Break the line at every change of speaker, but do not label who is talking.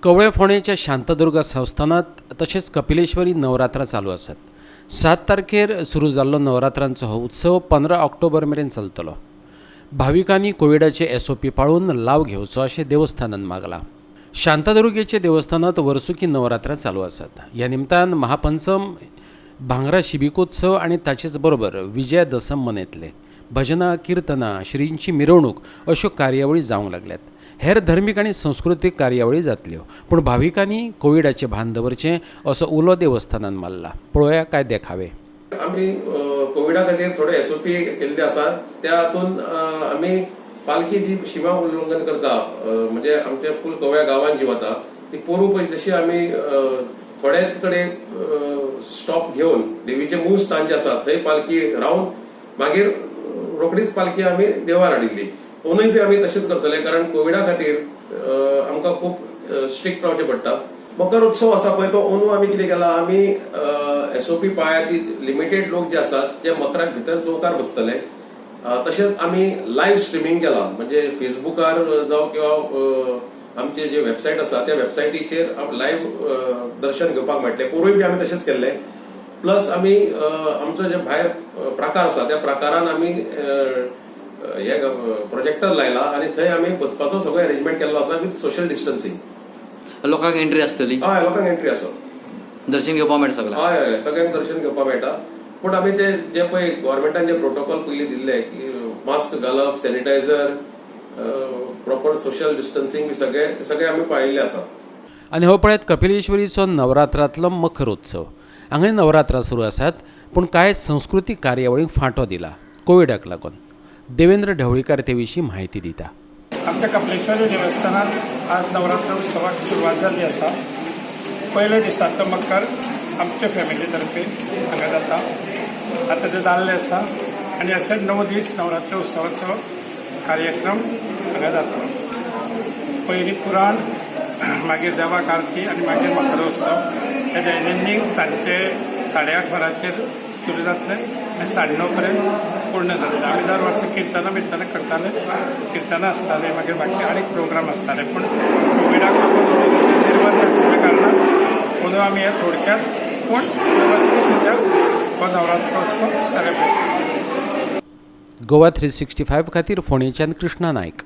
कवळे फोंडेच्या शांतादुर्गा संस्थानात तशेंच कपिलेश्वरी नवरात्रां चालू आसात. 7 तारखेर सुरू जाल्लो नवरात्रांचो हो उत्सव 15 ऑक्टोबर मेरेन चलतलो. भाविकांनी कोविडाचे एसओपी पाळून लाव घेवचो अशें देवस्थानान मागलां. शांतादुर्गेच्या देवस्थानात वर्सुकी नवरात्रां चालू आसात. ह्या निमतान महापंचम, भांगरा शिबिकोत्सव आनी ताचेच बरोबर विजयादसम मनयतले. भजनां, किर्तनां, श्रींची मिरवणूक अश्यो कार्यावळी जावंक लागल्यात. हेर धर्मीक आनी संस्कृतीक कार्यावळी जातल्यो, पूण भाविकांनी कोविडाचें भान दवरचें असो उलो देवस्थानान मारला. पळोवया काय देखावे.
आमी कोविडा खातीर थोडे एसओपी केल्ले आसात. त्या हातून आमी पालखी जी शिमा उल्लंघन करता, म्हणजे आमच्या फूल कवळ्या गांवान जी वता ती पोरू पळय तशी आमी थोडेच कडेन स्टॉप घेवन देवीचें मूळ स्थान जें आसा थंय पालखी रावन मागीर रोखडीच पालखी आमी देवार हाडिल्ली. अंदूय बी आमी तशेंच करतले, कारण कोविडा खातीर आमकां खूब स्ट्रिक्ट रावचें पडटा. मकर उत्सव आसा पळय, तो अंदू आमी कितें केला, आमी एसओपी पाळ्ळ्या ती लिमिटेड लोक जे आसात ते मकराक भितर चौकार बसतले. तशेंच आमी लायव्ह स्ट्रिमींग केला, म्हणजे फेसबुकार जावं किंवा आमचे जे वेबसायट आसा त्या वेबसायटीचेर लायव्ह दर्शन घेवपाक मेळटलें. पोरूय बी आमी तशेंच केल्लें. प्लस आमी आमचो जे भायर प्राकार आसा त्या प्राकारान आमी हे प्रोजेक्टर लायला आनी थंय आमी बसपाचो सगळो अरेंजमेंट केल्लो आसा विथ सोशल डिस्टन्सिंग.
लोकांक एंट्री आसतली?
हय, लोकांक एंट्री आसा.
दर्शन घेवपाक मेळटा सगळ्यांक?
हय हय सगळ्यांक दर्शन घेवपाक मेळटा, पूण आमी ते जे पळय गव्हर्मेंटान जे प्रोटोकॉल पयलीं दिल्ले की मास्क घालप, सॅनिटायझर, प्रॉपर सोशल डिस्टन्सिंग बी सगळे सगळे आमी पाळिल्ले आसा.
आनी हो पळयात कपिलेश्वरीचो नवरात्रांतलो मखरोत्सव. हांगाय नवरात्रां सुरू आसात, पूण कांय संस्कृतीक कार्यावळींक फांटो दिला कोविडाक लागून. देवेंद्र ढवळीकार ते विशीं म्हायती दिता.
आमच्या कपलेश्वरी देवस्थानात आज नवरात्र उत्सवाक सुरवात जाल्ली आसा. पयल्या दिसाचो मकर आमच्या फॅमिली तर्फे हांगा जाता. आतां तें जाल्लें आसा आनी अशे 9 दीस नवरात्र उत्सवाचो कार्यक्रम हांगा जाता. पयलीं पुराण, मागीर देवाक आरती आनी मागीर मकरोत्सव. हे दैनंदीन सांजचे 8:30 वरांचेर सुरू जातलें आनी 9:30 पर्यंत पूर्ण जातलें. आमी दर वर्सा किर्तनां बिर्तनां करताले, किर्तनां आसताले, मागीर बाकी आनीक प्रोग्राम आसताले, पूण कोविडाक लागून निर्बंध आशिल्ल्या कारणान म्हणून आमी हे थोडक्यात पूण वेवस्थीत रित्या हो नवरात्रोत्सव सेलिब्रेट करता.
गोवा 365 खातीर फोंडेच्यान कृष्णा नायक.